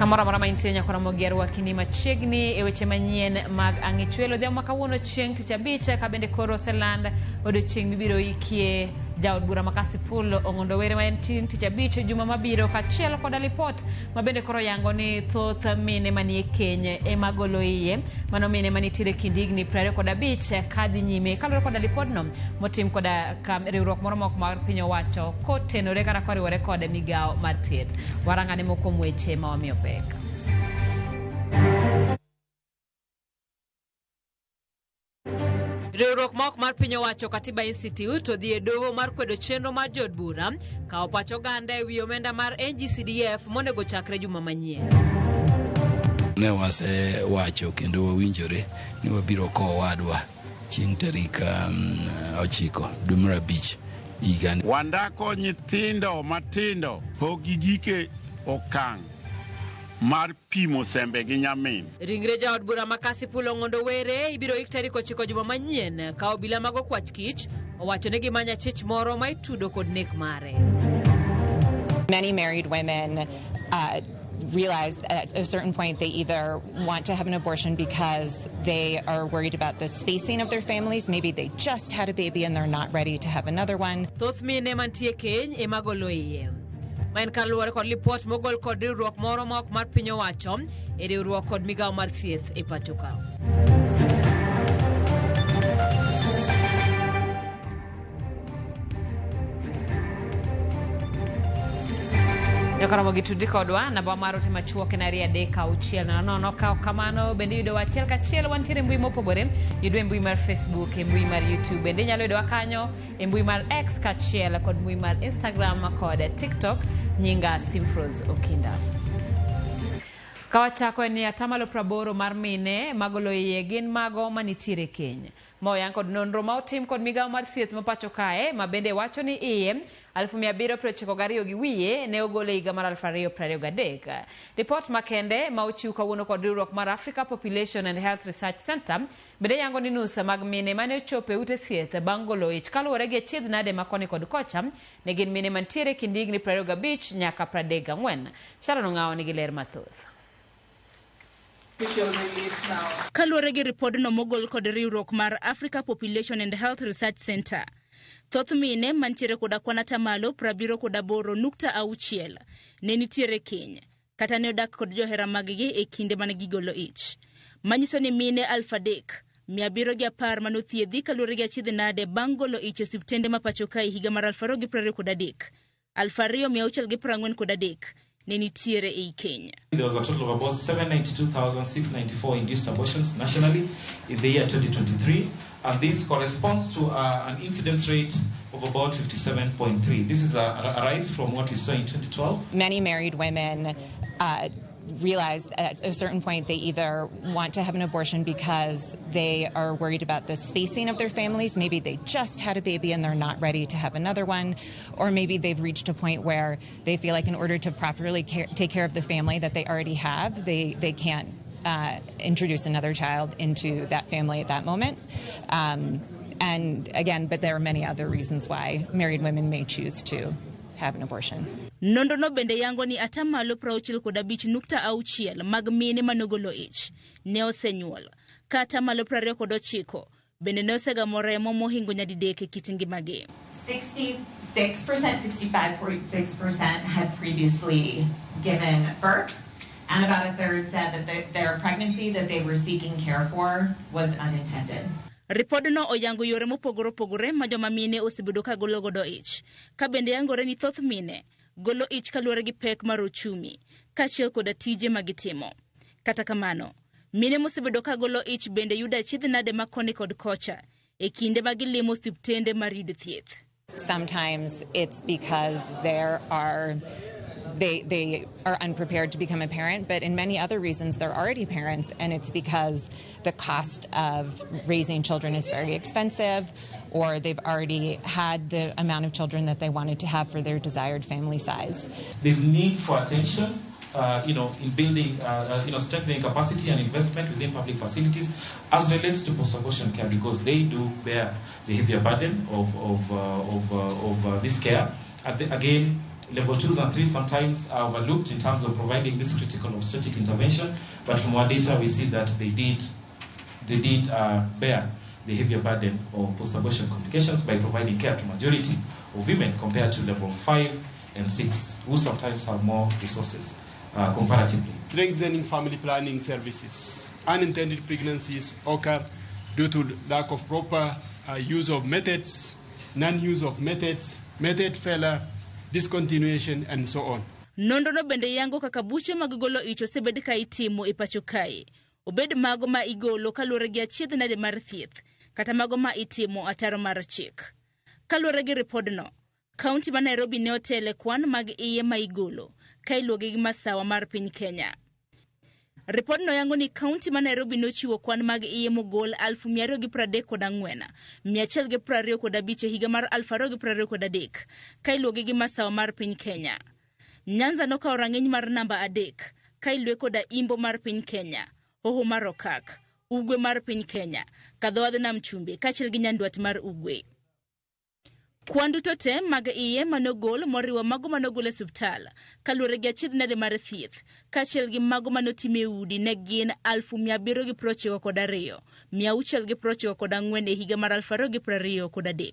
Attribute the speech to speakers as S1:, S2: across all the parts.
S1: Kamoro amora ma intie nyakora Ramogi arwaki ni machiegni e weche manyien mag Ang'ichwelo. Odhiambo ma kawuono chieng' tich abich ka bende koro oseland odiochieng' mibiro ikie jaod bura ma Kasipul Ong'ondo Were ma en chieng' tich abich juma mabiro kaachiel koda lipot ma bende koro yango ni thoth mine manie keny ema golo iye mano mine manitiere kind higni 25 kadhi nyime kaluwore koda lipodno motim koda riwruok moro mok mar piny owacho kotenore kata koriwore kod migawo mar thieth. Warang'ane moko kuom weche ma wamiyo pek. Riwruok ma ok mar piny owacho Katiba Institute odhi e doho mar kwedo chenro mar jood bura kawo pach oganda e wi omenda mar NGCDF monego chakre juma manyien.
S2: Ne wasewacho kendo wawinjore ni wabiro kowo owadwa chieng' tarik 9 dwe mar 5 higani.
S3: Wandako nyithindo matindo pok gigike okang' mar pimo sembe gi nyamin.
S1: Ringre jaod bura ma Kasipul Ong'ondo Were ibiro ik tarik 9 juma manyien ka obila mag okwach kich owacho ni gimanyo achich moro ma itudo kod nek mare.
S4: Many married women realize at a certain point they either want to have an abortion because they are worried about the spacing of their families. Maybe they just had a baby and they're not ready to have another one.
S1: Thoth mine mantie keny ema golo iye. Ma en kaluwore kod lipot mogol kod riwruok moro ma ok mar piny owacho e riwruok kod migawo mar thieth e pacho ka. Nyakoromo gi tudri kodwa namba mar ote machuok en 23600. Ka ok kamano bende yudowa achiel kachiel, wantiere e mbui mopogore. Yudwa e mbui mar Facebook, e mbui mar YouTube, bende inyalo yudowa kanyo e mbui mar X kaachiel kod mbui mar Instagram kod TikTok. Nyinga Simfrose Okinda. Ka wachako en ni atamalo 80 mar mine magolo iye gin mago manitiere keny. Ma oyang kod nonro ma otim kod migawo mar thieth ma pacho kae ma bende wacho ni iye 792 gi wiye ne ogol e higa mar 2023. Ripot makende ma ochiw kawuono kod riwruok mar Africa Population and Health Research Center bende yango ni nus mag mine mane ochopo e ute thieth bang' golo ich kaluwore gi achiedh nade ma koni kod kocha ne gin mine mantiere kind higni 25 nyaka 34. Sharon Ong'awo nigi ler mathoth.
S5: Kaluwore gi ripodno mogol kod riwruok mar Africa Population and Health Research Center, thoth mine mantiere koda kwan atamalo 78.6 ne nitiere keny kata ne odak kod johera maggi e kinde mane gigolo ich. Manyiso ni mine 3710 manothiedhi kaluwore gi achiedh nade bang' golo ich e osiptende ma pacho kae higa mar 2023, 2643 ne nitiere ei keny.
S6: There was a total of about 792,694 induced abortions nationally in the year 2023, and this corresponds to an incidence rate of about 57.3. This is a rise from what we saw in 2012.
S4: Many married women realize at a certain point they either want to have an abortion because they are worried about the spacing of their families. Maybe they just had a baby and they're not ready to have another one, or maybe they've reached a point where they feel like in order to properly take care of the family that they already have, they can't introduce another child into that family at that moment. And again, but there are many other reasons why married women may choose to have an abortion.
S5: Nonro no bende yango ni atamalo 65.6 mag mine manogolo ich ne osenyuol, ka atamalo 29 bende ne osegamo remo mohingo nyadidek e kit ngimagi.
S4: 66%, 65.6% had previously given birth, and about a third said that their pregnancy that they were seeking care for was unintended.
S5: Ripodno oyango yore mopogore opogore ma joma mine osebedo ka golo godo ich, ka bende yangore ni thoth mine golo ich kaluwore gi pek mar ochumi kaachiel koda tije ma gitimo. Kata kamano, mine mosebedo ka golo ich bende yudo achiedh nade ma koni kod kocha e kinde ma gilimo osiptende mar yudo thieth.
S4: Sometimes it's because they are unprepared to become a parent, but in many other reasons they're already parents, and it's because the cost of raising children is very expensive, or they've already had the amount of children that they wanted to have for their desired family size.
S6: There's need for attention, in building, strengthening capacity and investment within public facilities as relates to post-abortion care, because they do bear the heavier burden of this care. Again, Level 2s and 3s sometimes are overlooked in terms of providing this critical obstetric intervention, but from our data we see that they did bear the heavier burden of post-abortion complications by providing care to majority of women compared to level 5 and 6, who sometimes have more resources comparatively.
S7: Strengthening family planning services. Unintended pregnancies occur due to lack of proper use of methods, non-use of methods, method failure, discontinuation, and so on.
S5: Nonrono bende yango kaka buche mag golo ich osebed ka itimo e pacho kae. Obed mago ma igolo kaluwore gi achiedh nade mar thieth, kata mago ma itimo ataro mar chik. Kaluwore gi ripodno, kaunti ma Nairobi ne otele kwan mag iye ma igolo, ka iluwogi gi masawa mar piny Kenya. Ripodno yango ni kaunti ma Nairobi nochiwo kwan mag iye mogol 234,125 e higa mar 2023, ka iluwogi gi masawa mar piny Kenya. Nyanza nokawo rang'iny mar namba 3, ka iluwe koda Imbo mar piny Kenya, Hoho mar Okak, Ugwe mar piny Kenya, Kadhowadh Nam Chumbi kaachiel gi Nyandwat mar Ugwe. Kwan duto te mag iye manogol moriwo mago manogol e osiptal kaluwore gi achiedh nade mar thieth kaachiel gi mago manotim e udi ne gin 792,694 e higa mar 2023.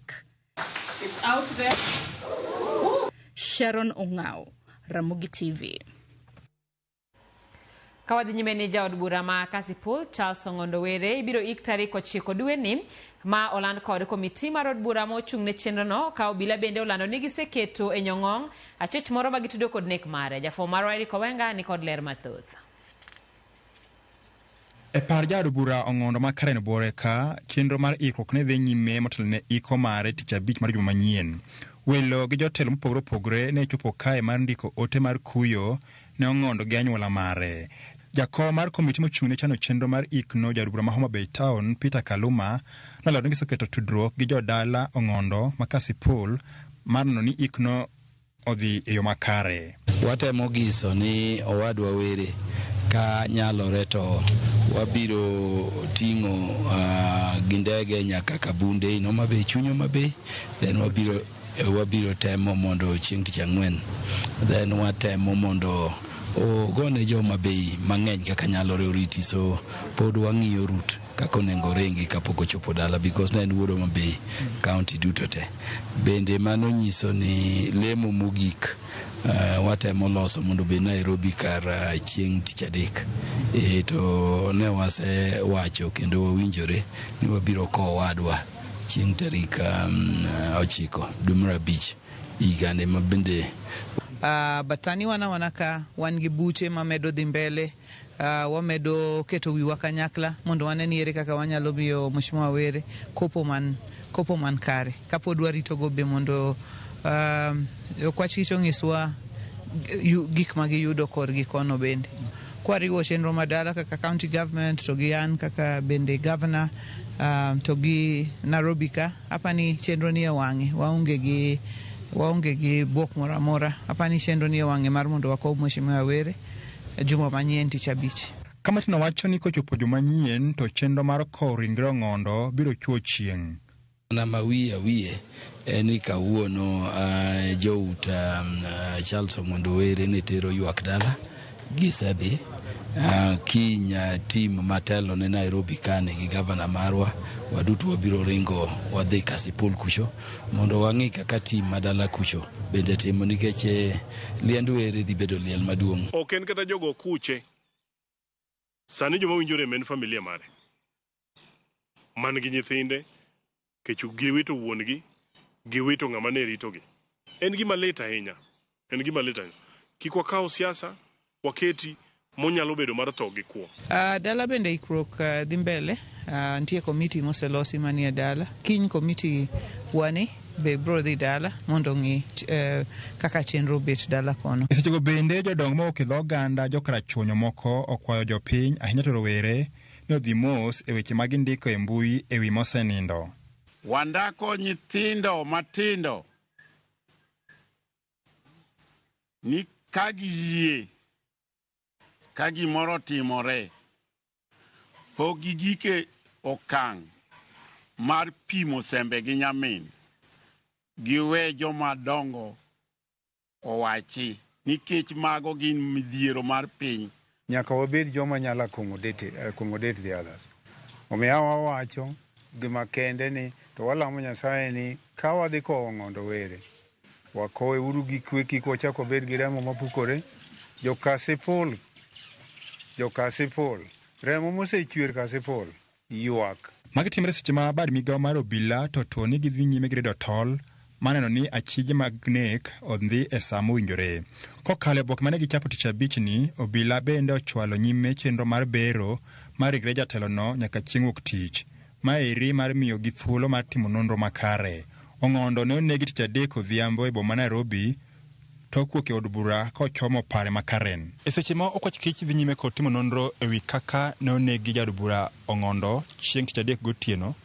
S8: It's out there.
S5: Sharon Ong'ao, Ramogi TV.
S1: Ka wadhi nyime ni jaod bura ma Kasipul Charles Ong'ondo Were ibiro ik tarik 9 dweni ma oland kod komiti mar od bura mochung' ne chenrono, ka obila bende olando ni giseketo e nyong'ong' achich moro ma gitudo kod nek mare. Jafwambo marwa Eric Owenga ni kod ler mathoth.
S9: E par jaod bura Ong'ondo ma Karen Buore ka chenro mar ikruok ne dhi nyime motelo ne iko mare tich abich mar juma manyien. Welo gi jotelo mopogore opogore ne chopo kae mar ndiko ote mar kuyo ne Ong'ondo gi anyuola mare. Jakom mar komiti mochung' ne chano chenro mar ikno jaod bura ma Homa Bay Town Peter Kaluma nolando ni giseketo tudruok gi jodala Ong'ondo ma Kasipul mar neno ni ikno odhi e yo makare.
S2: Watemo giso ni owadwa Were ka nyalore to wabiro ting'o gi ndege nyaka Kabunde in Homa Bay, chuny Homa Bay, then wabiro temo mondo chieng' tich ang'wen, then watemo mondo ogone jo Homa Bay mang'eny kaka nyalore oriti, so pod wang'iyo route kaka onego oringi kapok ochopo dala, because ne en wuod Homa Bay county duto te. Bende mano nyiso ni lemo mogik watemo loso mondo obed Nairobi kar chieng' tich adek. To ne wasewacho kendo wawinjore ni wabiro kowo owadwa chieng' tarik 9 dwe mar 5 higani ma bende.
S10: But sani wana ka wan gi buche mamedo dhi mbele, wamedo keto wiwa kanyakla mondo wane ni ere kaka wanyalo miyo Mheshimiwa Were kopo man kare kapod warito go be mondo okwach kich onyiswa gik ma giyudo korgi kono bende. Kwariwo chenro madala kaka county government to gi an kaka bende governor, to gi Nairobi ka, apani chenro ni e wang'e, waonge gi bwok moro amora. Apani chenro ni e wang'e mar mondo wakow Mheshimiwa Were juma manyien tich abich.
S9: Kamatino wacho ni kochopo juma manyien to chenro mar kowo ringre Ong'ondo biro chuo chieng'.
S2: Mana ma wiye wiye en ni kawuono jout Charles Ong'ondo Were ne tero ywak dala, gisedhi. Kiny team matelo ne Nairobi kane gi gavana marwa waduto wabiro ringo wadhi Kasipul kucho mondo wang'i kaka team madala kucho bende timo, nikech liend Were dhi bedo liel maduong'.
S11: Ok en kata jogo kuche sani joma winjo rem en familia mare man gi nyithinde kech giwito wuon-gi, giwito ng'ama ne ritogi. En gima lit ahinya, en gima lit ahinya. Kik wakaw siasa waketi monyalo bedo mar tho gi kwo.
S10: Dala bende ikruok dhi mbele. Nitie komiti moselosi manie dala. Kiny komiti wani be bro dhi dala mondo ong'i kaka chenro bet dala kono.
S9: E sechego bende jodongo mowuok e dho oganda jokarachuonyo moko okwayo jopiny ahinya to rowere ni odhi mos e weche ma gindiko e mbui e wi mosenindo.
S3: Wandako nyithindo matindo ni ka giyie ka gimoro timore pok gigike okang' mar pimo sembe gi nyamin, giwe joma dongo owachi nikech mago gin midhiero mar piny.
S12: Nyaka wabed joma nyalo accommodate the others. Omiyo wawacho gima kende ni to walamo Nyasaye ni ka wadhi kowo Ong'ondo Were, wakowe uru gi kwe kik wachak wabed gi remo mapukore. Jokasipul, Jokasipul, remo mosechwer Kasipul ywak.
S9: Magi timre seche ma bad migawo mar obila to to ni gidhi nyime gi redo tol mar neno ni achije mag nek odhi e sa mowinjore. Kokalo e oboke mane gichapo tich abich ni, obila bende ochwalo nyime chenro mar bero mar ringre jatelono nyaka chieng' wuok tich. Maeri mar miyogi thuolo mar timo nonro makare. Ong'ondo ne onegi tich adek odhiambo e boma Nairobi tok wuok e od bura kochomo pare ma Karen. E seche ma okwach kich dhi nyime kod timo nonro e wi kaka ne onegi jaod bura Ong'ondo chieng' tich adek gotieno,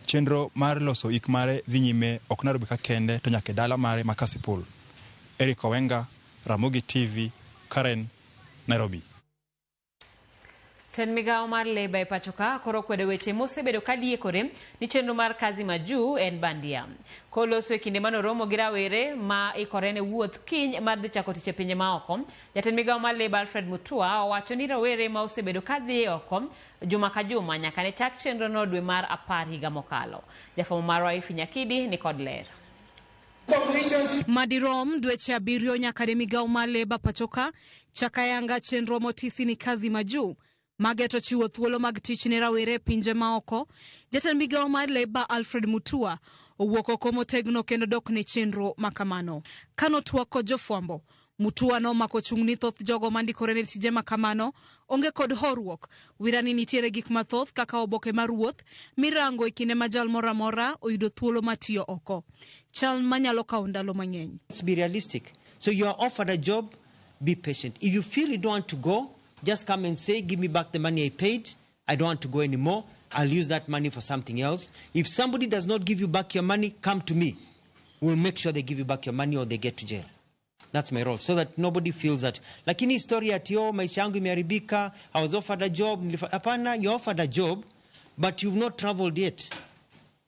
S9: chenro mar loso ik mare dhi nyime ok Nairobi ka kende to nyaka e dala mare ma Kasipul. Eric Owenga, Ramogi TV, Karen, Nairobi.
S1: Tend migawo mar leba e pacho ka koro kwedo weche mosebedo ka liekore ni chenro mar kazi majuu en bandia. Koloso e kinde manoromo gi rawere ma ikore ne wuoth kiny mar dhi chako tich e pinje maoko, jatend migawo mar leba Alfred Mutua owacho ni rawere ma osebedo ka dhi oko juma ka juma nyaka ne chak chenro no dwe mar 10 higa mokalo. Jafwambo marwa Ifi Nyakidi ni kod ler.
S13: Madirom dweche 7 nyaka ne migawo mar leba pachoka chaka yanga chenro motisi ni kazi majuu mageto chiwo thuolo mag tich ne rawere e pinje maoko. Jatend migawo mar leba Alfred Mutua owuok oko motegno kendo dok ne chenro makamano. Kanotwak kod jofwambo, Mutua nomako chung' ni thoth jogo mandikore ne tije makamano onge kod horuok. Wira ni nitiere gik mathoth kaka oboke mar wuoth mirango e kinde ma jal moro amora oyudo thuolo mar tiyo oko. Chal manyalo kawo ndalo mang'eny.
S14: Let's be realistic. So you are offered a job, be patient. If you feel you don't want to go, just come and say, give me back the money I paid. I don't want to go anymore. I'll use that money for something else. If somebody does not give you back your money, come to me. We'll make sure they give you back your money or they get to jail. That's my role, so that nobody feels that. Lakini story ati, oh, maisha yangu imeharibika, I was offered a job. Hapana, you offered a job, but you've not traveled yet.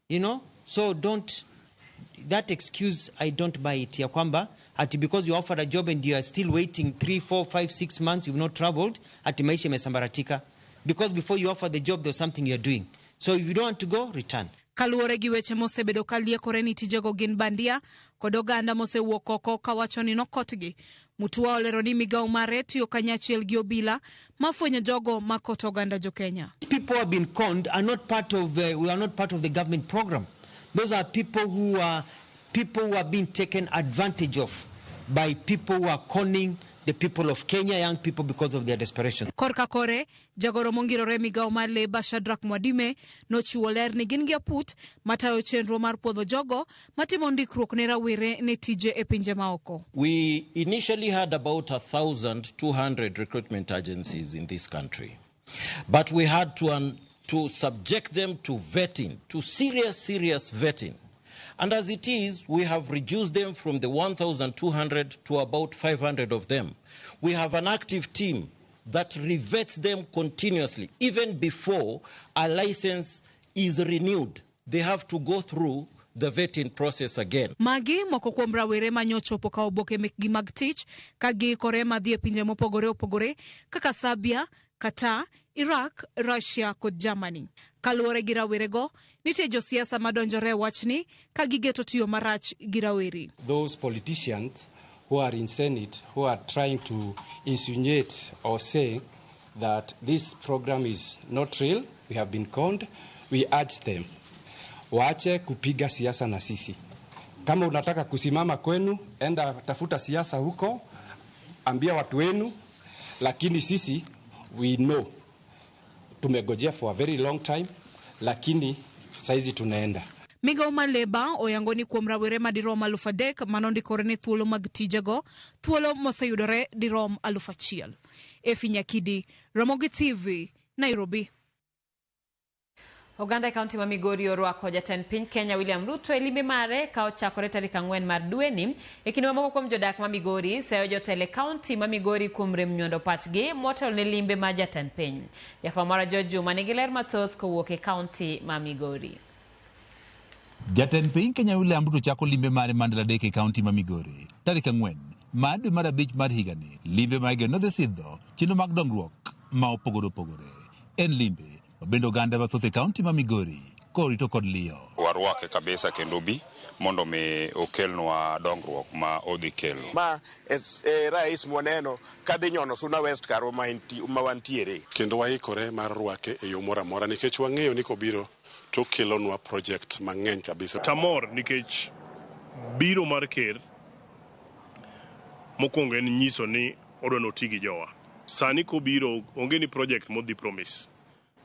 S14: You know? So don't, that excuse, I don't buy it. Ya kwamba, ati because you offered a job and you are still waiting 3, 4, 5, 6 months, you've not traveled, ati maisha imesambaratika. Because before you offer the job, there's something you're doing. So if you don't want to go, return.
S13: Kaluwore gi weche mosebedo ka liekore ni tijego gin bandia kod oganda mosewuok oko kawacho ni nokotgi. Mutua olero ni migawo mare tiyo kanyachiel gi obila mafwenyo jogo makoto oganda jo Kenya.
S14: People who have been conned are not part of, we are not part of the government program. Those are people who are being taken advantage of by people who are conning the people of Kenya, young people, because of their desperation.
S13: Korka kore, jagoro mongirore migawo mar leba Shadrack Mwadime nochiwo ler ni gin gi aput matayo chenro mar puodho jogo matimo ndikruok ne rawere ne tije e pinje maoko.
S15: We initially had about 1,200 recruitment agencies in this country, but we had to subject them to vetting, to serious, serious vetting. And as it is, we have reduced them from the 1,200 to about 500 of them. We have an active team that revets them continuously. Even before a license is renewed, they have to go through the vetting process again.
S13: Magi moko kuom rawere manyochopo ka oboke mekgi mag tich ka giikore madhi e pinje mopogore opogore kaka Serbia, Qatar, Iraq, Russia kod Germany. Kaluwore gi rawerego, nitie josiasa madonjore e wachni ka gigeto tiyo marach gi rawere.
S7: Those politicians who are in Senate who are trying to insinuate or say that this program is not real, we have been conned, we urge them waache kupiga siasa na sisi. Kama unataka kusimama kwenu, enda tafuta siasa huko, ambia watu wenu, lakini sisi we know tumegojea for a very long time, lakini saizi tunaenda.
S13: Migawo mar leba oyango ni kuom rawere madirom 3,000 manondikore ne thuolo mag tijego, thuolo moseyudore dirom 1,000. Efi Nyakidi, Ramogi TV, Nairobi.
S1: Oganda e kaunti ma Migori orwako jatend piny Kenya William Ruto e limbe mare ka ochakore tarik 4 mar dweni. E kinde mamoko kuom jodak ma Migori seyo jotelo e kaunti ma Migori kuom rem nywando pachgi motelo ne limbe mar jatend piny. Jafwambo marwa George Juma nigi ler mathoth kowuok e kaunti ma Migori.
S16: Jatend piny Kenya William Ruto chako limbe mare mar ndalo 3 e kaunti ma Migori tarik 4 mar dwe mar abich mar higani. Limbe ma igeno dhi sidho chenro mag dongruok ma opogore opogore. En limbe ma bende oganda mathoth e kaunti ma Migori korito kod liyo.
S17: Warwake kabisa kendo bi mondo mi okelnwa dongruok ma odhi kelo.
S18: Ma e rais mwaneno kadhi nyono Suna West karwa ma wantiere.
S19: Kendo waikore mar rwake e yo moro amora nikech wang'eyo ni kobiro to okelonwa project mang'eny kabisa.
S11: Tamor nikech biro mar ker mokwongo en nyiso ni odwa noti gi jowa. Sani kobiro onge ni project modhi promise.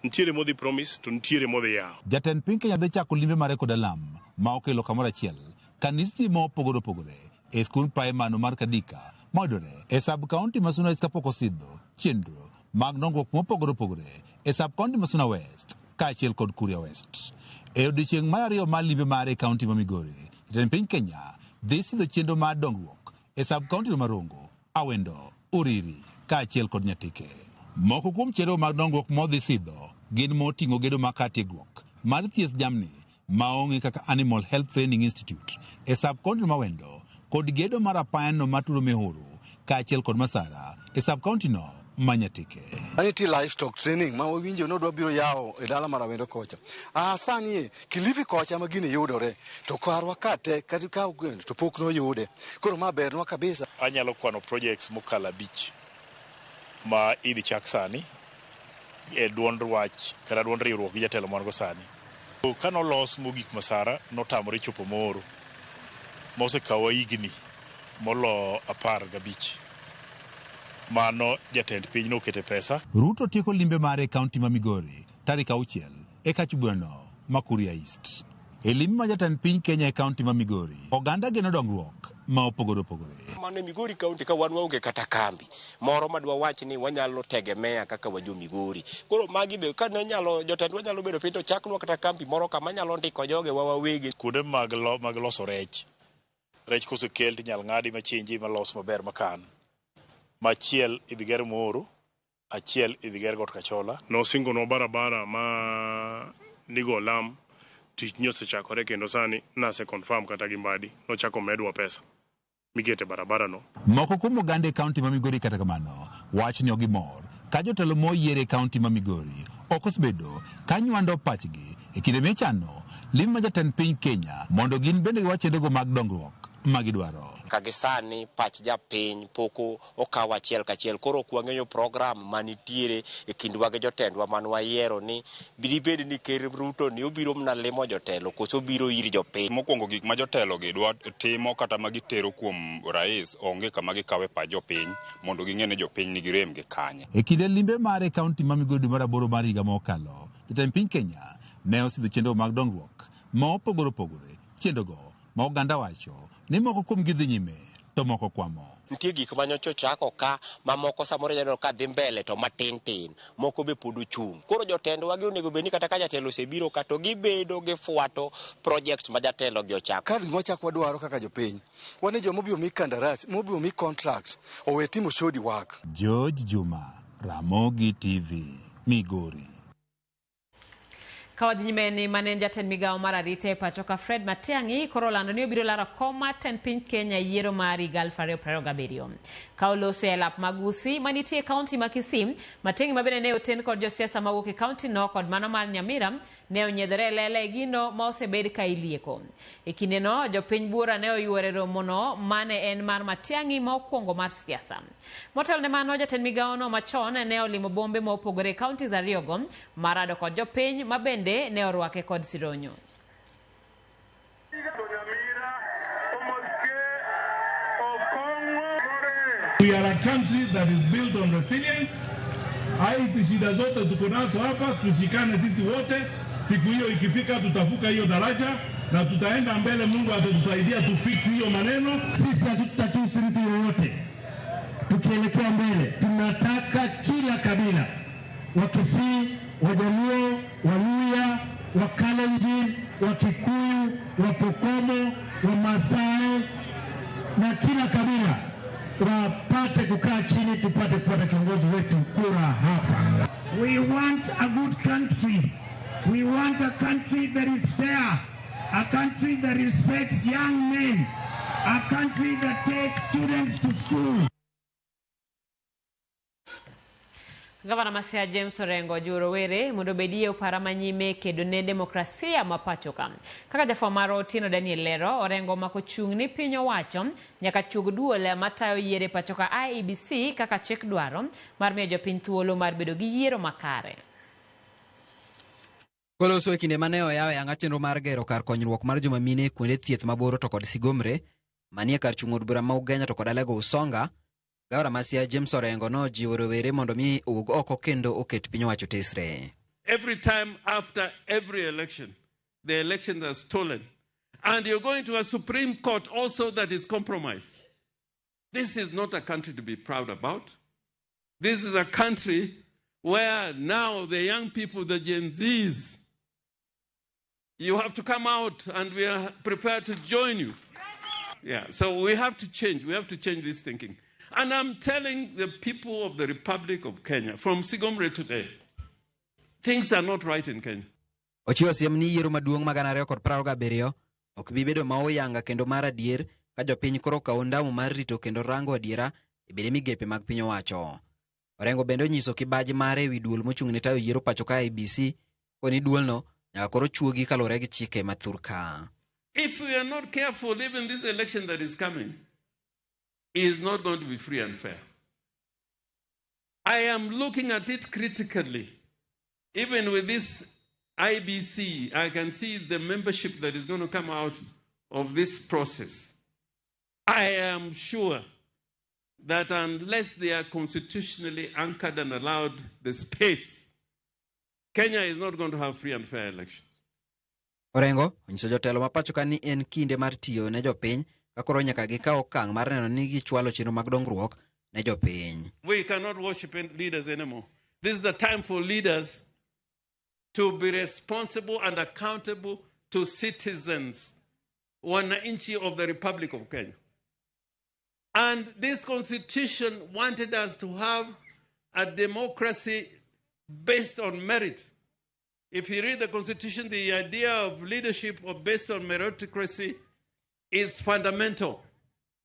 S11: Nitiere modhi promise to nitiere modhi yawo.
S16: Jatend piny Kenya dhi chako limbe mare kod alam ma okelo kamoro achiel kanisni ma opogore opogore e skund praimar mar Kadika mayudore e sub county ma Suna East kapok osidho chenro mag dongruok mopogore opogore e sub county ma Suna West kaachiel kod Kuria West. E odiechieng' mar ariyo mar limbe mare e kaunti ma Migori, jatend piny Kenya dhi sidho chenro mar dongruok e sub county ma Rongo, Awendo, Uriri kaachiel kod Nyatike. Moko kuom chenro mag dongruok modhi sidho gin moting'o gedo mar kar tiegruok mar thieth jamni maong'e kaka Animal Health Training Institute e sub county ma Awendo kod gedo mar apayano matudo Mihuru kaachiel kod Masara e sub county no ma Nyatike.
S20: Nitie livestock training ma wawinjo ni odwa biro yawo e dala mar Awendo kocha. Sani e Kilifi kocha ma gini yudore to karwa ka te kata ka to pok noyude. Koro ma bernwa kabisa.
S21: Anyalo kwano projects mokalo 5 ma idhi chak sani e duond wach kata duond riwruok gi jatelo man go sani. Kanolos mogik Masara notamore chopo Moro mosekawa higni molo 15. Mano jatend piny nokete pesa.
S16: Ruto tieko limbe mare e kaunti ma Migori tarik 6 e kach burano ma Kuria East. E limbe ma jatend piny Kenya e kaunti ma Migori, oganda geno dongruok ma opogore opogore.
S22: Mano e Migori kaunti ka wan waonge kata kambi moro madwa wach ni wanyalo tegemea kaka wajo Migori. Koro magi be ka ne nyalo jotendwa nyalo bedo piny to chaknwa kata kambi moro kama nyalo ndiko joge wa wawegi.
S21: Kuonde mag loso rech. Rech kosekel tinyal ng'adi machinji malos maber makan. Machiel idhi ger Moro, achiel idhi ger Got Kachola.
S11: Nosingonwa barabara ma nigo lam, tich nyosechakore kendo sani nase confirm kata gi Mbadi nochako medwa pesa mikete barabara no.
S16: Moko kuom oganda e kaunti ma Migori kata kamano wach ni ogimor ka jotelo moyier e kaunti ma Migori ok osebedo ka nywando pachgi e kinde michano lim ma jatend piny Kenya mondo gin bende giwach chenrogo mag dongruok magidwaro.
S22: Ka gisani pach japiny pok okaw achiel kachiel. Koro ok wang'eyo program manitiere e kindwa gi jotendwa man wayiero ni dibed ni Ker Ruto ni obiro mana limo jotelo koso obiro ir jopiny.
S17: Mokwongo gik ma jotelo gi dwa timo kata ma gitero kuom rais onge kama gikawe pach jopiny mondo ging'e ni jopiny nigi rem gi kanye.
S16: E kinde limbe mare e kaunti ma Migori dwe mar 8 mar higa mokalo, jatend piny Kenya ne osidho chenro mag dongruok ma opogore opogore, chenrogo ma oganda wacho ni moko kuom gi dhi nyime to moko kwamo.
S22: Nitie gik manyocha ochako ka mamoko samoro ineno ka dhi mbele to matin tin, moko be pod ochung'. Koro jotendwa gi onego bed ni kata ka jatelo osebiro ka to gibedo gifuato projects ma jatelo gi ochako.
S20: Ka gima wachako wadwaro kaka jopiny, wan e joma obiro mi kandarasi, mobiro mi contract, owe timo shoddy work.
S16: George Juma, Ramogi TV, Migori.
S1: Ka wadhi nyime ni mane jatend migawo mar arita e pacho ka Fred Matiang'i koro olando ni obiro laro kom mar tend piny Kenya e yiero mar higa 2027. Ka oloso e lap Magusi manitie e kaunti ma Kisii, Matiang'i ma bende ne oten kod josiasa mawuok e kaunti no kod mano mar Nyamira ne onyiedhore e lela e gino ma osebed ka ilieko. E kindeno, jopiny buora ne oyuoro e romono mane en mar Matiang'i ma okwongo mar siasa. Motelo ne mano, jatend migawono machon ne olimo bombe ma opogore e kauntis ariyogo marado kod jopiny ma bende ne orwake kod sironyo.
S23: We are a country that is built on resilience. Hizi shida zote tuko nazo hapa, tushikane sisi wote. Siku hiyo ikifika tutavuka hiyo daraja na tutaenda mbele. Mungu atatusaidia tufix hiyo maneno.
S24: Sisi hatutatusi mtu yoyote. Tukielekea mbele, tunataka kila kabila, Wakisii, Wajaluo, Waluya, Wakalenjin, Wakikuyu, Wapokomo, Wamasai na kila kabila wapate kukaa chini, tupate kupata kiongozi wetu kura hapa.
S25: We want a good country. We want a country that is fair, a country that respects young men. A country that takes students to school.
S1: Gavana ma Siaya James Orengo ojiwo rowere mondo obedie opara manyime kedo ne demokrasia ma pacho ka. Kaka jafwambo marwa Otieno Daniel lero, Orengo omako chung' ni piny owacho nyaka chuog duol matayo yiero e pacho ka IEBC kaka chik dwaro mar miyo jopiny thuolo mar bedo gi yiero makare.
S2: Koloso e kinde mane oyawo yanga chenro mar gero kar konyruok mar joma mine kuonde thieth maboro to kod Sigomre manie kar chung' od bura ma Ugenya to kod Alego Usonga, Gavana ma Siaya James Orengo nojiwo rowere mondo mi owuog oko kendo oket piny owacho tesre.
S4: Every time after every election, the elections are stolen. And you're going to a Supreme Court also that is compromised. This is not a country to be proud about. This is a country where now the young people, the Gen Zs, you have to come out and we are prepared to join you. Yeah, so we have to change. We have to change this thinking. And I'm telling the people of the Republic of Kenya, from Sigomre today, things are not right in Kenya.
S2: Ochiwo siem ni yiero maduong' mag 2027 ok bi bedo ma oyanga kendo mar adier ka jopiny koro okawo ondamo mar rito kendo rango adiera e bede migepe mag piny owacho. Orengo bende onyiso kibaji mare ewi duol mochung' ne tayo yiero pacho ka IEBC koni duolno nyaka koro chuogi kaluwore gi chike ma thurka.
S4: If we are not careful, even this election that is coming is not going to be free and fair. I am looking at it critically. Even with this IBC, I can see the membership that is going to come out of this process. I am sure that unless they are constitutionally anchored and allowed the space, Kenya is not going to have free and fair elections.
S2: Orengo onyiso jotelo ma pacho ka ni en kinde mar tiyo ne jopiny ka koro nyaka gikaw okang' mar neno ni gichwalo chenro mag dongruok ne jopiny.
S4: We cannot worship leaders anymore. This is the time for leaders to be responsible and accountable to citizens, wananchi of the Republic of Kenya. And this constitution wanted us to have a democracy based on merit. If you read the constitution, the idea of leadership based on meritocracy is fundamental.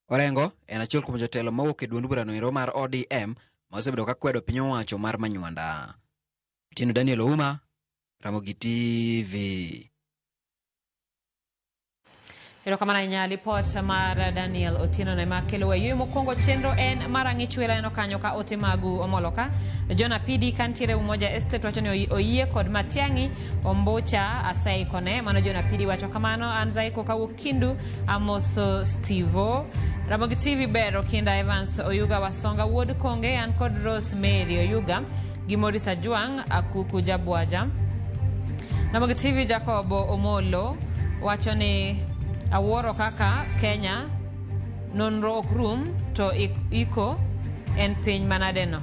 S2: Orengo en achiel kuom jotelo mawuok e duond burano ero mar ODM ma osebedo ka kwedo piny owacho mar Manywanda. Otieno Daniel Ouma, Ramogi TV.
S1: Erokamano ahinya lipot mar Daniel Otieno ne makelo yweyo mokwongo chenro en mar ang'ich welo aneno kanyo ka ote magu omolo ka John Apidi kantiere Umoja Estate wacho ni oyie kod Matiang'i Ombocha aseikone mano John Apidi wacho kamano an Zaiko kawuok Kindu amoso Stevo Ramogi TV ber Okinda Evans Oyuga Wasonga wuod Konge an kod Rose Mary Oyuga gi Morris Ajwang' Akuku Jabwaja Ramogi TV Jacobo Omolo wacho ni awuoro kaka Kenya nonro ok rum to iko en piny manadeno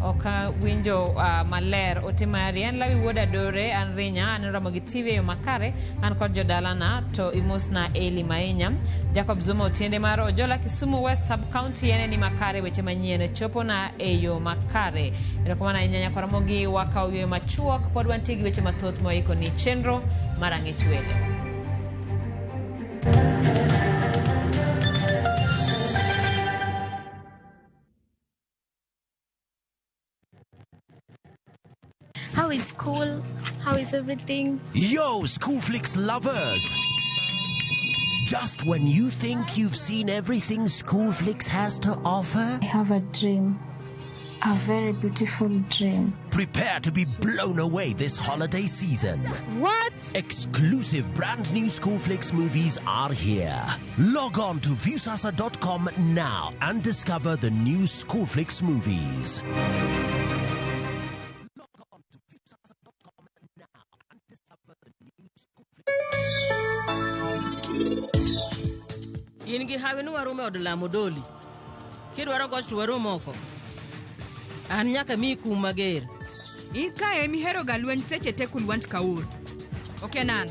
S1: ok awinjo maler ote mari en Lawi wuod Adore an Rinya an Ramogi TV e yo makare an kod jodalana to imosna Eli Mainya Jacob Zuma Otiende mar Ojola Kisumu West Sub County en ni makare weche manyien chopona e yo makare erokamano ahinya nyakwa Ramogi wakawo yweyo machuok pod wantie gi weche mathoth moiko ni chenro mar ang'ech welo.
S5: How is school? How is everything?
S6: Yo, School Flicks lovers! Just when you think you've seen everything School Flicks has to offer,
S5: I have a dream. A very beautiful dream.
S6: Prepare to be blown away this holiday season.
S5: What?
S6: Exclusive brand new School Flicks movies are here. Log on to Viusasa.com now and discover the new School Flicks movies.
S8: In gi hawi ni waromo e od lamo doli. Kidwaro goch to warom oko. An nyaka miyi kum mager.
S26: In kae mihero ga lweny seche te Kulwant Kaur. Ok en an.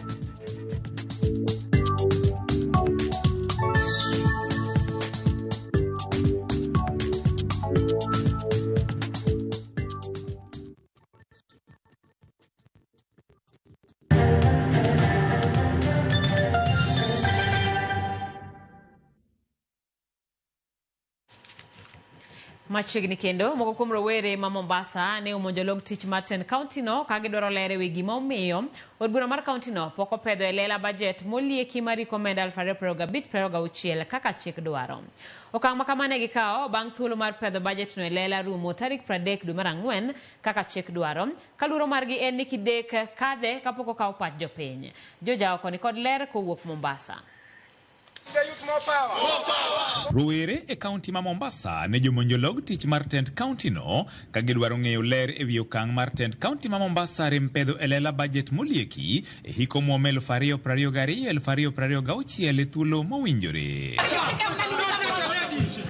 S1: Machiegni kendo, moko kuom rowere ma Mombasa ne omonjo log tich mar tend kaunti no ka gidwaro ler ewi gima omiyo od bura mar kaunti no pok opedho e lela bajet molieki mar hik omenda 2025-26 kaka chik dwaro. Okang' ma kama ne gikawo bang' thuolo mar pedho bajet no e lela rumo tarik 30 dwe mar ang'wen kaka chik dwaro, ka luoro margi en ni kidek kadhe kapok okaw pach jopiny. Joja oko ni kod ler kowuok Mombasa.
S3: Rowere e kaunti ma Mombasa ne jomonjo log tich mar tend kaunti no ka gidwaro ng'eyo ler e wi okang' mar tend kaunti ma Mombasa rem pedho e lela bajet molieki e hik omuom 2022-2026 e thuolo mowinjore.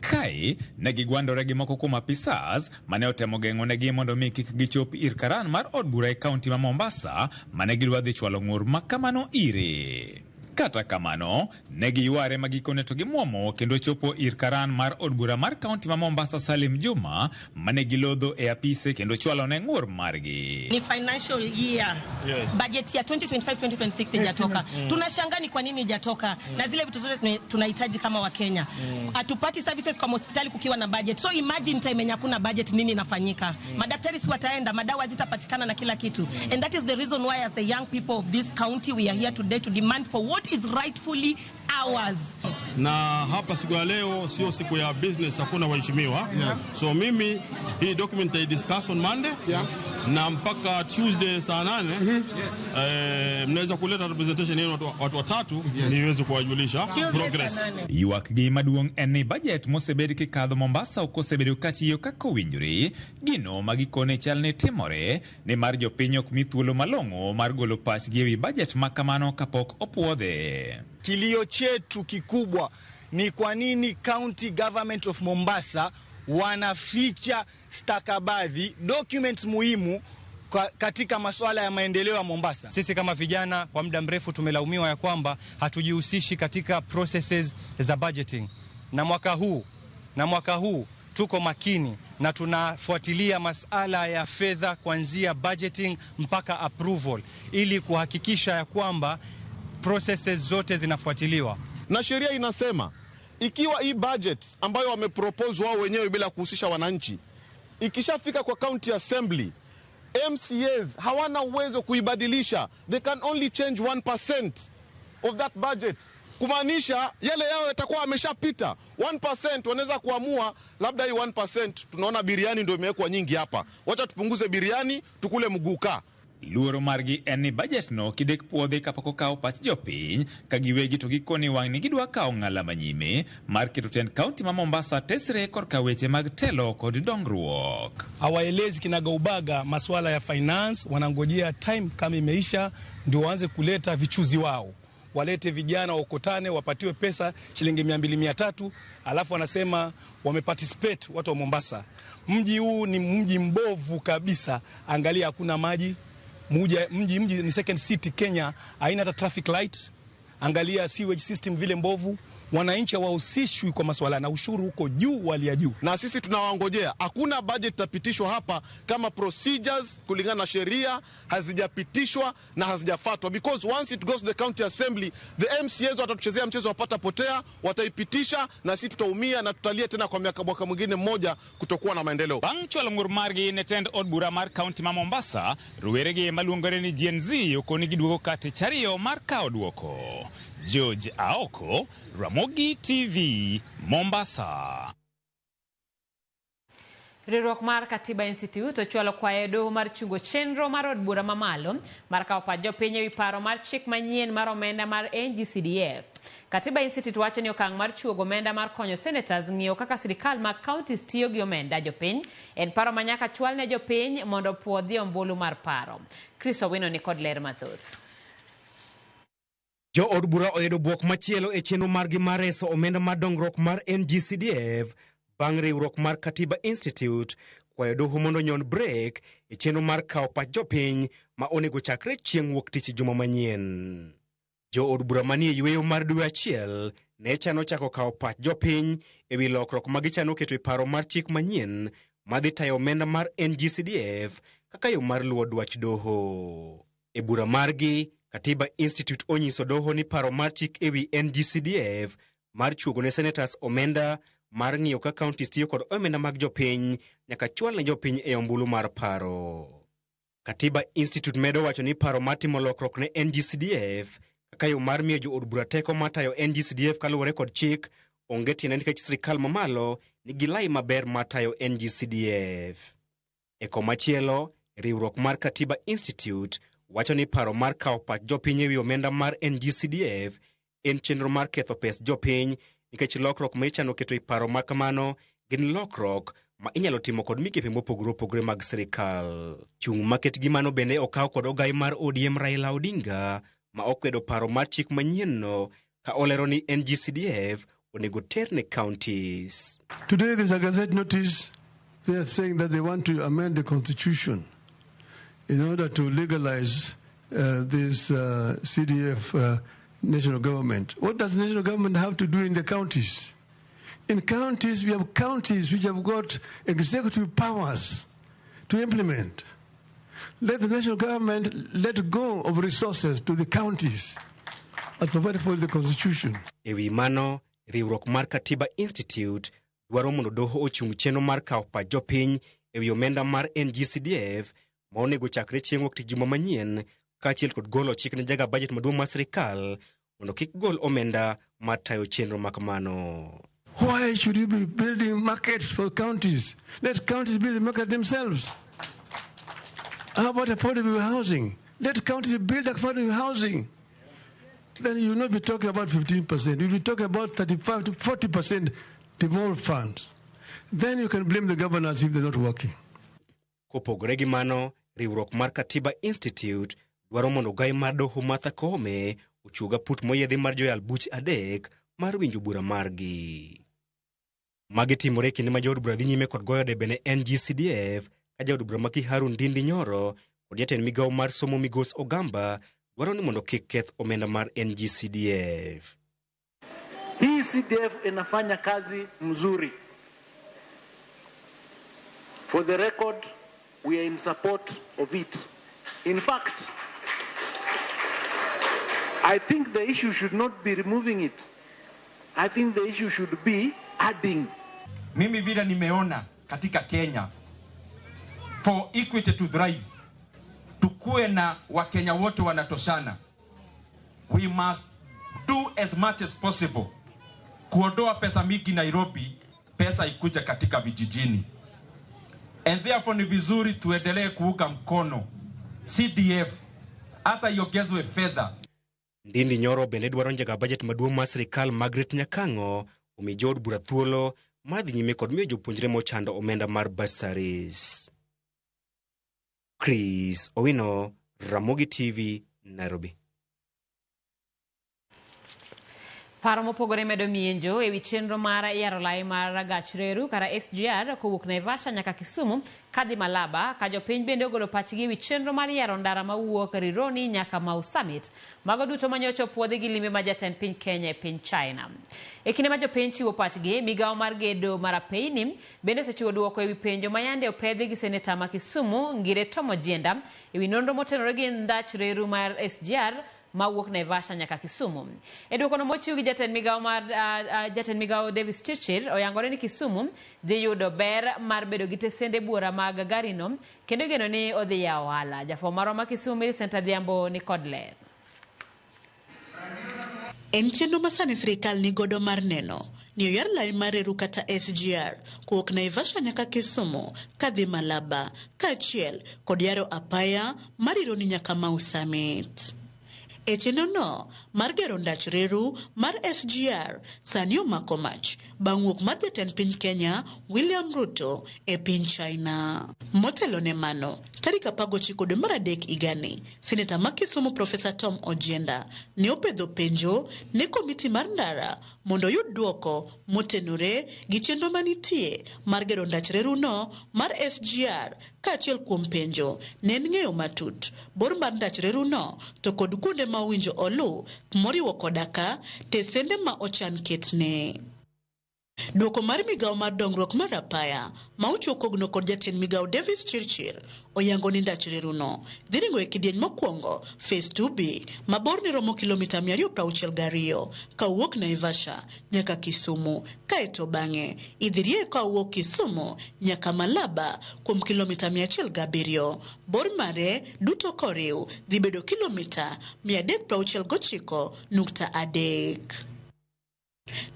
S3: Kae ne gigwandore gi moko kuom apisas mane otemo geng'onegi mondo mi kik gichop ir karan mar od bura e kaunti ma Mombasa mane gidwa dhi chwalo ng'ur ma kamano ire. Kata kamano, ne giyware ma gikone to gimuomo kendo chopo ir karan mar od bura mar kaunti ma Mombasa Salim Juma mane gilodho e apise kendo chwalo ne ng'ur margi.
S9: Ni financial year.
S3: Yes.
S9: Budget ya 2025-2026 ijatoka. Tunashangaa ni kwa nini ijatoka na zile vitu zote tunahitaji kama Wakenya. Hatupati services kwa hospitali kukiwa na budget. So imagine time yenye hakuna budget nini inafanyika. Madaktari si wataenda, madawa zitapatikana na kila kitu. And that is the reason why as the young people of this county we are here today to demand for what is rightfully ours.
S10: Na hapa siku ya leo sio siku ya business, hakuna waheshimiwa. So mimi hii document I discuss on Monday na mpaka Tuesday saa 8 mnaweza kuleta representation yenu watu watatu niweze kuwajulisha progress.
S3: Ywak gi maduong' en ni bajet mosebed kikadho Mombasa ok osebedo katiyo kaka owinjore, gino ma gikone chal ni timore nimar jopiny ok mi thuolo malong'o mar golo pachgi ewi bajet ma kamano kapok opuodhe.
S12: Kilio chetu kikubwa ni kwa nini County Government of Mombasa wanaficha stakabadhi documents muhimu katika masuala ya maendeleo ya Mombasa.
S14: Sisi kama vijana kwa muda mrefu tumelaumiwa ya kwamba hatujihusishi katika processes za budgeting, na mwaka huu tuko makini na tunafuatilia masala ya fedha kuanzia budgeting mpaka approval ili kuhakikisha ya kwamba processes zote zinafuatiliwa.
S15: Na sheria inasema ikiwa hii budget ambayo wamepropose wao wenyewe bila kuhusisha wananchi ikishafika kwa county assembly, MCAs hawana uwezo kuibadilisha. They can only change 1% of that budget. Kumaanisha yale yao yatakuwa ameshapita. 1% wanaweza kuamua labda hii 1% tunaona biriani ndio imewekwa nyingi hapa, wacha tupunguze biriani tukule mguka.
S3: Luoro margi en ni bajet no kidek puodhi kapok okawo pach jopiny ka giwegi to gikoni wang' ni gidwa kawo ng'ala manyime mar keto tend kaunti ma Mombasa tesre korka weche mag telo kod dongruok.
S7: Hawaelezi kinagaubaga masuala ya finance, wanangojea time kama imeisha ndio waanze kuleta vichuzi wao. Walete vijana waokotane, wapatiwe pesa shilingi 200 300, alafu wanasema wameparticipate watu wa Mombasa. Mji huu ni mji mbovu kabisa, angalia hakuna maji. Mji ni second city Kenya, haina hata traffic light. Angalia sewage system vile mbovu. Wananchi hawahusishwi kwa masuala na ushuru huko juu, wali ya juu.
S15: Na sisi tunawangojea. Hakuna budget itapitishwa hapa kama procedures kulingana na sheria hazijapitishwa na hazijafuatwa, because once it goes to the county assembly the MCAs watatuchezea mchezo wapata potea, wataipitisha na sisi tutaumia na tutalia tena kwa mwaka mwingine mmoja kutokuwa na maendeleo.
S3: Bang' chwalo ng'ur margi ne tend od bura mar kaunti ma Mombasa, roweregi maluongore ni Gen Z okoni giduogo ka tich ariyo mar kawo duoko. George Aoko, Ramogi TV, Mombasa.
S1: Riwruok mar Katiba Institute ochwalo kwayo e doho mar chungo chenro mar od bura mamalo mar kawo pach jopiny ewi paro mar chik manyien mar omenda mar NGCDF. Katiba Institute wacho ni okang' mar chuogo omenda mar konyo senators ng'iyo kaka sirikal mag counties tiyo gi omenda jopiny en paro ma nyaka chwal ne jopiny mondo opuodhi ombulu mar paro. Chris Owino ni kod ler mathoth.
S27: Jo od bura oyudo bwok machielo e chenro margi mar reso omenda mar dongruok mar NGCDF bang' riwruok mar Katiba Institute kwayo doho mondo nyon brek e chenro mar kawo pach jopiny ma onego chakre chieng' wuok tich juma manyien. Jo od bura manie yweyo mar dwe achiel ne chano chako kawo pach jopiny ewi lokruok ma gichano keto e paro mar chik manyien madhi tayo omenda mar NGCDF kaka yo mar luwo dwach doho. E bura margi, Katiba Institute onyiso doho ni paro mar chik ewi NGCDF mar chuogo ne senators omenda mar ng'iyo ka counties tiyo kod omenda mag jopiny nyaka chwal ne jopiny e ombulu mar paro. Katiba Institute medo wacho ni paro mar timo lokruok ne NGCDF kaka yo mar miyo jood bura teko mar tayo NGCDF kaluwore kod chik onge tiende nikech sirikal mamalo nigi lai maber mar tayo NGCDF. E komachielo, riwruok mar Katiba Institute wacho ni paro mar kawo pach jopiny ewi omenda mar NGCDF en chenro mar ketho pes jopiny nikech lokruok ma ichano keto e paro ma kamano gin lokruok ma inyalo timo kod migepe mopogore opogore mag sirikal. Chung' maket gi mano bende okaw kod ogai mar ODM Raila Odinga ma okwedo paro mar chik manyienno ka olero ni NGCDF onego ter ne counties.
S11: Today there's a gazette notice. They are saying that they want to amend the constitution in order to legalize this CDF national government. What does national government have to do in the counties? In counties, we have counties which have got executive powers to implement. Let the national government let go of resources to the counties as provided for the constitution.
S27: E wi mano, riwruok mar Katiba Institute dwaro mondo doho ochung chenro mar kawo pach jopiny e wi omenda mar NGCDF ma onego chakre chieng' wuok tich juma manyien kaachiel kod golo chik ne jaga bajet maduong' mar sirikal mondo kik gol omenda mar tayo chenro ma kamano.
S11: Why should you be building markets for counties? Let counties build the market themselves. How about affordable housing? Let counties build affordable housing. Then you will not be talking about 15%. You'll be talking about 35 to 40% devolved funds. Then you can blame the governors if they're not working.
S27: Kopogore gi mano, riwruok mar Katiba Institute dwaro mondo ogai mar doho Martha Koome ochuog aput moyiedhi mar joyal buche adek mar winjo bura margi. Magi timore e kinde ma jood bura dhi nyime kod goyo debe ne NGCDF ka jaod bura ma Kiharu Ndindi Nyoro kod jatend migawo mar somo Migos Ogamba dwaro ni mondo kik keth omenda mar NGCDF.
S13: Hii CDF inafanya kazi mzuri. For the record, we are in support of it. In fact, I think the issue should not be removing it. I think the issue should be adding.
S17: Mimi vile nimeona katika Kenya, for equity to thrive, tukue na Wakenya wote wanatoshana. We must do as much as possible kuondoa pesa mingi Nairobi, pesa ikuja katika vijijini. And therefore ni vizuri tuendelee kuunga mkono CDF hata iongezwe fedha.
S27: Ndindi Nyoro bende dwaro njaga bajet maduong' mar sirikal Margaret Nyakang'o omi jood bura thuolo mar dhi nyime kod miyo jopuonjre mochando omenda mar bursaries. Chris Owino, Ramogi TV, Nairobi.
S1: Paro mopogore medo mienjo ewi chenro mar yaro lai mar gach reru kata SGR kowuok Naivasha nyaka Kisumu kadhi Malaba, ka jopiny bende ogolo pachgi ewi chenro mar yaro ndara mawuok Rironi nyaka Mau Summit. Mago duto manyocha opuodhi gi limbe ma jatend piny Kenya e piny China. E kinde ma jopiny chiwo pachgi, migawo mar gedo mar apeyni bende osechiwo duoko ewi penjo ma yande opedhi gi seneta ma Kisumu Ngire Tom Ojienda ewi nonro motenore gi ndach reru mar SGR mawuok Naivasha nyaka Kisumu. E duokono mochiw gi jatend migawo mar jatend migawo Davis Chirchir oyangore ni Kisumu dhi yudo ber mar bedo gi tesende buora mag garino kendo igeno ni odhi yawo ohala. Jafwambo marwa ma Kisumu Millicent Adhiambo ni kod ler.
S18: En chenro ma sani sirikal ni godo mar neno ni oyar lai mar reru kata SGR kowuok Naivasha nyaka Kisumu kadhi Malaba kaachiel kod yaro apaya mar Rironi nyaka Mau Summit. E chenro no mar gero ndach reru mar SGR sani omako mach bang' wuok mar jatend piny Kenya William Ruto e piny China. Motelo ne mano, tarik 19 dwe mar adek higani, Seneta ma Kisumu Profesa Tom Ojienda ne opedho penjo ne komiti mar ndara mondo oyud duoko motenore gi chenro manitie mar gero ndach reru no mar SGR kaachiel kuom penjo ne en ng'eyo matut bor mar ndach reru no to kod kuonde ma owinjo olu moriwo koda ka tesende ma ochan ketne. Duoko mar migawo mar dongruok mar apaya ma ochiw kogno kod jatend migawo Davis Chirchir oyango ni ndach reruno dhi ringo e kidieny mokwongo Phase 2B ma borne romo kilomita 262 kawuok Naivasha nyaka Kisumu, kaeto bang'e idhi rie kawuok Kisumu nyaka Malaba kuom kilomita 107. Bor mare duto koriw dhi bedo kilomita 369.3.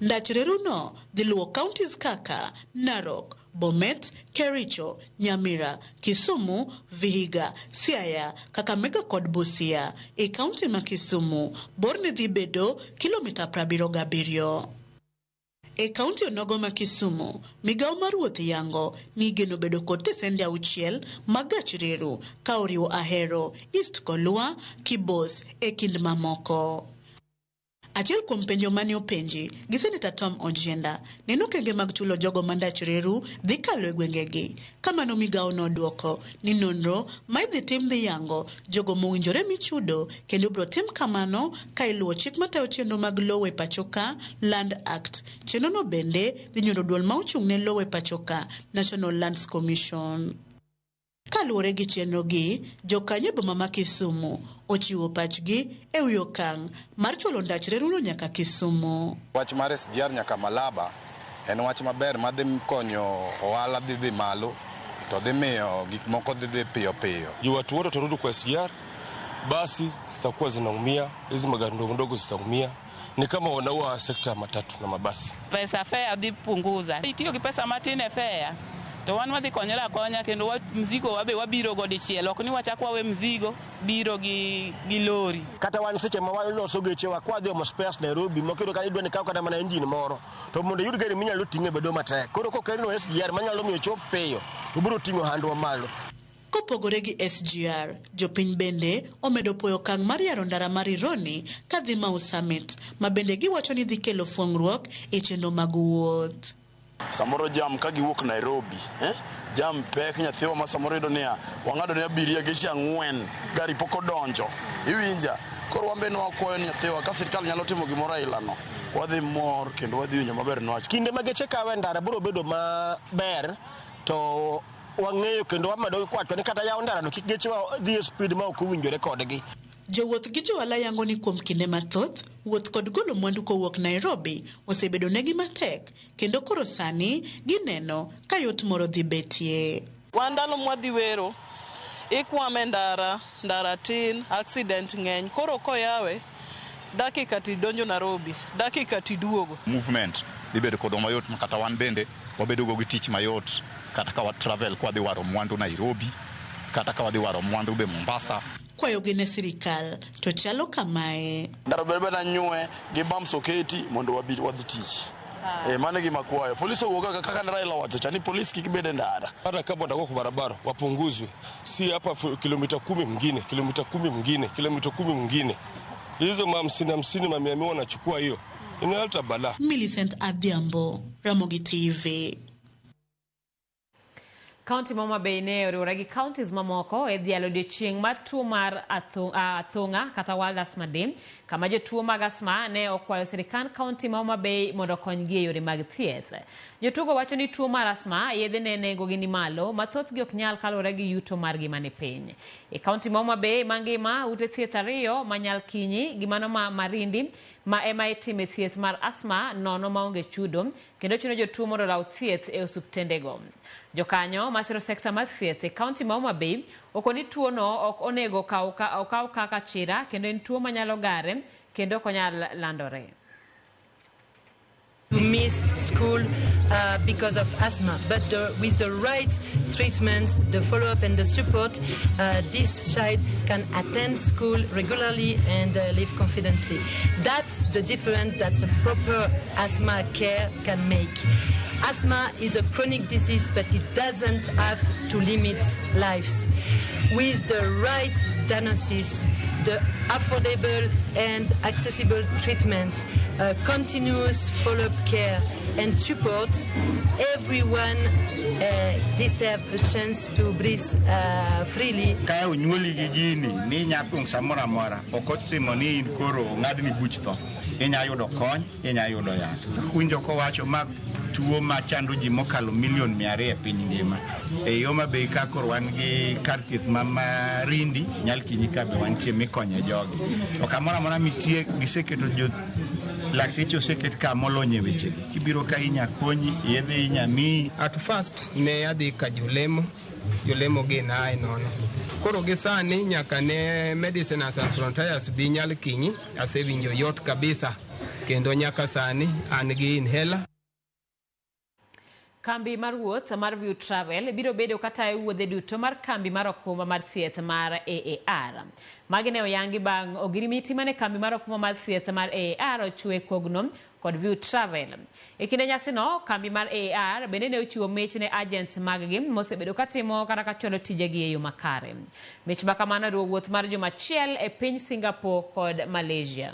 S18: Ndach reruno dhi luwo counties kaka Narok, Bomet, Kericho, Nyamira, Kisumu, Vihiga, Siaya, Kakamega kod Busia. E kaunti ma Kisumu, borne dhi bedo kilomita 77. E kaunti onogo ma Kisumu, migawo mar wuoth yango ni igeno bedo kod tesende 6 mag gach reru ka oriwo Ahero, East Kolua, Kibos e kind mamoko. Achiel kuom penjo mane openji gi Seneta Tom Ojienda neno okenge mag chulo jogo ma ndach reru dhi kalo e gwengegi. Kamano migawo noduoko ni nonro ma idhi tim dhi yango jogo mowinjore michudo kendo ibiro tim kamano ka iluwo chik matayo chenro mag lowo e pachoka Land Act. Chenrono bende dhi nyondo duol ma ochung' ne lowo e pachoka National Lands Commission. Kaluwore gi chenro gi, jokanyo e boma ma Kisumu ochiwo pachgi e wi okang' mar chwalo ndach reruno nyaka Kisumu.
S16: Wach mar SGR nyaka Malaba en wach maber madhi konyo ohala dhi malo to dhi miyo gik moko dhi piyo piyo.
S19: Juu watu wote watarudi kwa SGR, basi zitakuwa zinaumia, hizi magari ndogo ndogo zitaumia. Ni kama wanaua sekta ya matatu na mabasi.
S20: Pesa fare dhi punguza. Itiyo gi pesa matin e fare. To wan wadhi konyore akonya kendo mzigo wabe wabiro go dichiel, ok ni wachak wawe mzigo biro gi lori.
S21: Kata wan seche ma waloso gechewa kwa dhi omo spares Nairobi, mokiyudo ka idwa ni ikaw kata mana engine moro, to mondo iyud gari minyalo ting'e bedo matek. Koro kokelno SGR manyalo miyo chop piyo, to biro ting'o handwa malo.
S18: Kopogore gi SGR, jopiny bende omedo puoyo okang' mar yaro ndara mar Rironi kadhi Mau Summit, ma bende giwacho ni dhi kelo fuong'ruok e chenro mag wuoth.
S22: Samoro jam ka giwuok Nairobi, jam pek nyathiwa ma samoro yudo niya wang'ado ne abiria geche 4 gari pok odonjo, iwinja. Koro wan be ne wakwayo ni nyathiwa ka sirkal nyalo timo gimoro ailano, wadhi mor kendo wadhi winjo maber niwach
S21: kinde ma geche kawe ndara biro bedo maber, to wang'eyo kendo wamedo kwacho ni kata yawo ndarano kik gechewa dhi e speed ma ok owinjore kodgi.
S18: Jowuoth gi johala yango ni kuom kinde mathoth, wuoth kod golo mwandu kowuok Nairobi osebedo negi matek, kendo koro sani gineno ka yot moro dhi betie.
S23: Wan ndalo mwadhi wero, ikwame ndara, ndara tin, accident ng'eny. Koro koyawe, dakika tidonjo Nairobi, dakika tiduogo.
S25: Movement dhi bedo kodwa mayot, kata wan bende wabedo go gi tich mayot, kata ka wa travel kwa dhi waro mwandu Nairobi, kata ka wadhi waro mwandu be Mombasa.
S18: Kwayogi ne sirikal to chalo kamae.
S22: Ndaro ber beda nyue gi bams oketi mondo wabi wadhi tich. Mano gima kwayo. Polisi owuok kaka Raila owacho cha ni polisi kik bed e ndara.
S19: Hata kama watakuwa kwa barabara wapunguzwe. Si hapa kilomita 10 mwingine, kilomita 10 mwingine, kilomita 10 mwingine. Hizo ma 50 50 ma 100 wanachukua hiyo. Inaleta balaa.
S18: Millicent Adhiambo, Ramogi TV.
S1: Kaunti ma Homa Bay ne oriwore gi counties mamoko e dhialo odiechieng' mar tuo mar athung'a kata World Asthma Day, kama jotuo mag asthma ne okwayo sirikand kaunti ma Homa Bay mondo okonygi e yore mag thieth. Jotugo wacho ni tuo mar asthma yedhe ne nengogi ni malo, ma thothgi ok nyal kaluwore gi yuto margi mane piny. E kaunti ma Homa Bay mangima, ute thieth 2 ma Nyalkinyi gi mano ma Marindi ma ema itime thieth mar asthma nono maonge chudo, kendo chuno jotuo mondo olaw thieth e osuptendego. Jokanyo masiro sekta mar thieth e kaunti ma Homa Bay okoni tuono ok onego okaw kaka chira, kendo en tuo manyalo gare kendo ok onyal landore.
S26: Who missed school because of asthma, but with the right treatment, the follow-up and the support, this child can attend school regularly and live confidently. That's the difference that a proper asthma care can make. Asthma is a chronic disease, but it doesn't have to limit lives. With the right diagnosis, the affordable and accessible treatment, continuous follow-up care and support, everyone deserves a chance to breathe freely.
S27: Ka onyuoli gi gini ni nyathung' samoro amora, ok otimo ni in koro ong'adni buch tho. Inya yudo kony, inya yudo yath. Winjo kowacho ma
S2: tuo machando ji mokalo milion 200 e piny ngima. E Homa Bay ka koro wan gi kar thieth ma Marindi, Nyalkinyi ka be wantie mikonye jogi. To kamoro amora mitie giseketo jo lakteche oseket ka molony e wechegi. Kibiro ka inya konyi, yedhe inya miyi.
S4: At first ne adhi ka jolemo, jolemo gi nae nono. Koro gi sani nyaka ne Medecines Sans Frontieres bi Nyalkinyi, asewinjo yot kabisa. Kendo nyaka sani an gi inhaler.
S1: Kambi mar wuoth mar View Travel biro bedo katayo wuodhe duto mar kambi mar okumba mar thieth mar AAR. Magi ne oyangi bang' ogirimiti mane kambi mar okumba mar thieth mar AAR ochwe kogno kod View Travel. E kinde nyasino, kambi mar AAR bende ne ochiwo mich ne agents mag-gi mosebedo katimo kata kachwalo tijegi e yo makare. Mich ma kamano oriwo wuoth mar juma achiel e piny Singapore kod Malaysia.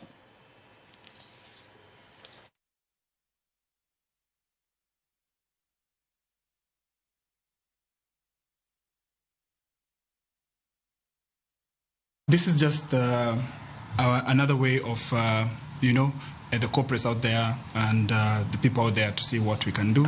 S7: This is just another way of, the corporates out there and the people out there to see what we can do.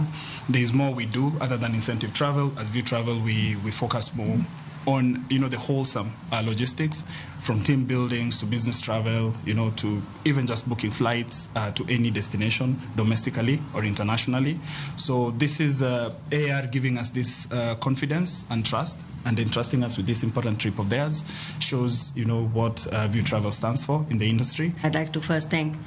S7: There is more we do other than incentive travel. As View Travel, we focus more on, the wholesome logistics, from team buildings to business travel, to even just booking flights to any destination, domestically or internationally. So this is AR giving us this confidence and trust and entrusting us with this important trip of theirs shows, what View Travel stands for in the industry.
S5: I'd like to first thank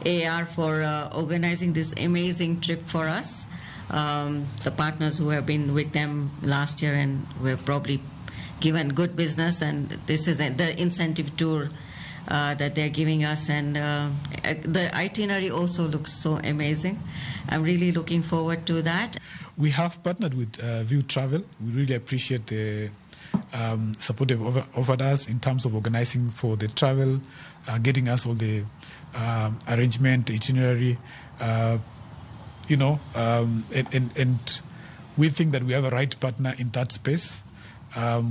S5: AR for organizing this amazing trip for us. The partners who have been with them last year and who have probably given good business, and this is the incentive tour that they're giving us, and the itinerary also looks so amazing. I'm really looking forward to that.
S6: We have partnered with View Travel. We really appreciate the support they've offered us in terms of organizing for the travel, getting us all the arrangement, itinerary, and we think that we have a right partner in that space.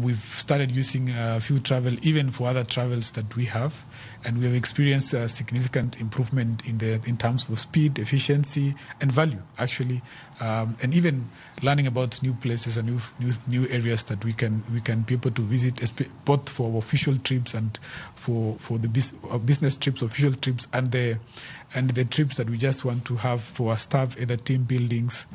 S6: We've started using View Travel even for other travels that we have, and we have experienced a significant improvement in terms of speed, efficiency, and value, actually, and even learning about new places and new areas that we can be able to visit, both for official trips and for the business trips, official trips, and the trips that we just want to have for our staff, either team buildings.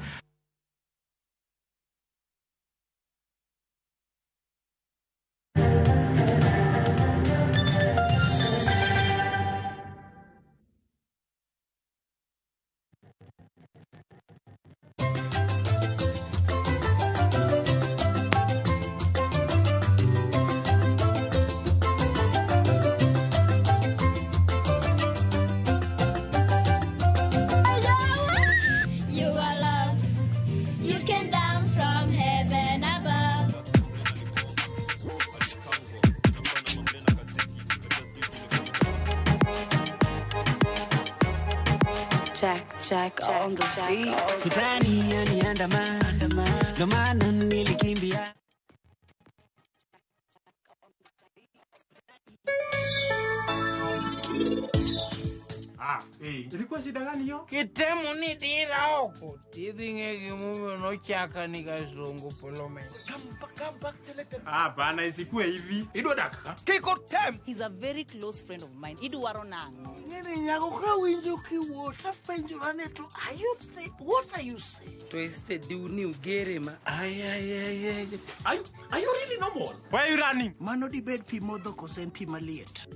S8: Jack on the beat.
S9: Shetani aniandama, ndo maana nilikimbia.
S24: Ilikuwa shida gani hiyo?
S28: Kitemu ni dira oko. Tidhinge kimume no chaka nikazungu polome.
S24: Come back selected. Bana isikue hivi. Idwa dakika.
S28: Kiko tem.
S29: He's a very close friend of mine. Idwaro nang'o?
S28: Nini nyago ka winjo kiwuo tapenjora ni to are you what are you saying?
S30: Twisted ni ugere ma.
S28: Ay.
S24: Are you really normal? Why are you running?
S28: Mano dibed pi modho kose en pi maliet?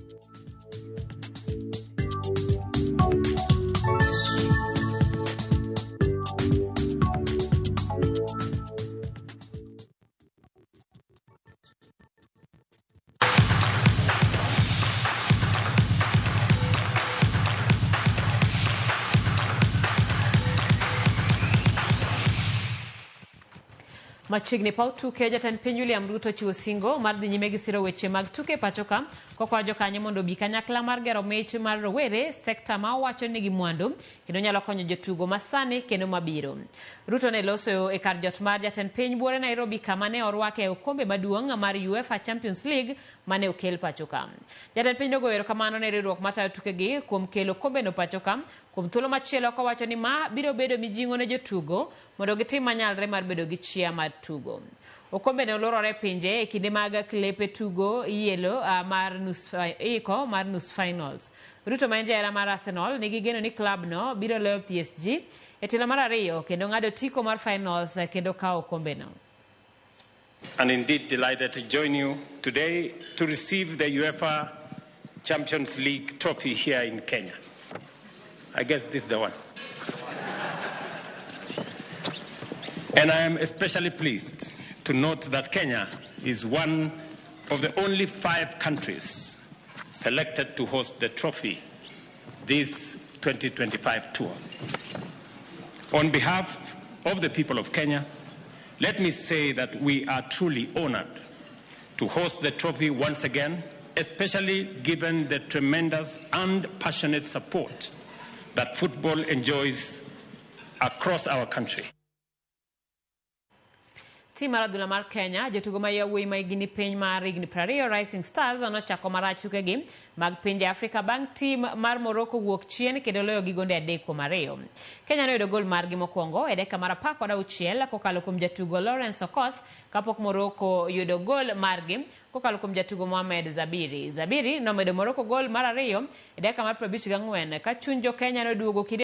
S1: Machiegni paw tuke jatend piny William Ruto chiwo singo mar dhi nyime gi siro weche mag tuke pacho ka kokwayo jokanyo mondo obi kanyakla mar gero mich mar rowere sekta ma owacho ni gi mwandu kendo nyalo konyo jotugo masani kendo mabiro. Ruto ne loso e kar jot mar jatend piny buore Nairobi kama ne orwake e okombe maduong' mar UEFA Champions League mane okel pacho ka. Jatend piny nogoyo erokamano ne riwruok matayo tukegi kuom kelo okombeno pacho ka Kuom thuolo machielo kowacho ni ma biro bedo mijing'o ne jotugo mondo gitim manyalre mar bedo gi chia mar tugo. Okombe ne olorore e pinje e kinde mag klepe tugo ielo mar nus iko mar nus finals. Ruto ma en jahera mar Arsenal nigi geno ni klab no biro loyo PSG e tielo mar ariyo kendo ng'ado otiko mar finals kendo kawo okombeno.
S3: And indeed delighted to join you today to receive the UEFA Champions League trophy here in Kenya. I guess this is the one. And I am especially pleased to note that Kenya is one of the only 5 countries selected to host the trophy this 2025 tour. On behalf of the people of Kenya, let me say that we are truly honored to host the trophy once again, especially given the tremendous and passionate support that football enjoys across our country.
S1: Tim mar adhula mar Kenya, jotugo ma yawuoyi ma higni piny mar higni 20 Rising Stars nochako marach tukegi mag pinje Afrika bang' tim mar Morocco wuok chien kendo loyo gi gonde 3-2. Kenya noyudo gol margi mokwongo e dakika mar 16 kokalo kuom jatugo Lawrence Okoth kapok Morocco yudo gol margi kokalo kuom jatugo Mohamed Zabiri. Zabiri nomedo Morocco gol mar 2 e dakika mar 54 ka chuny jo Kenya noduogo kinde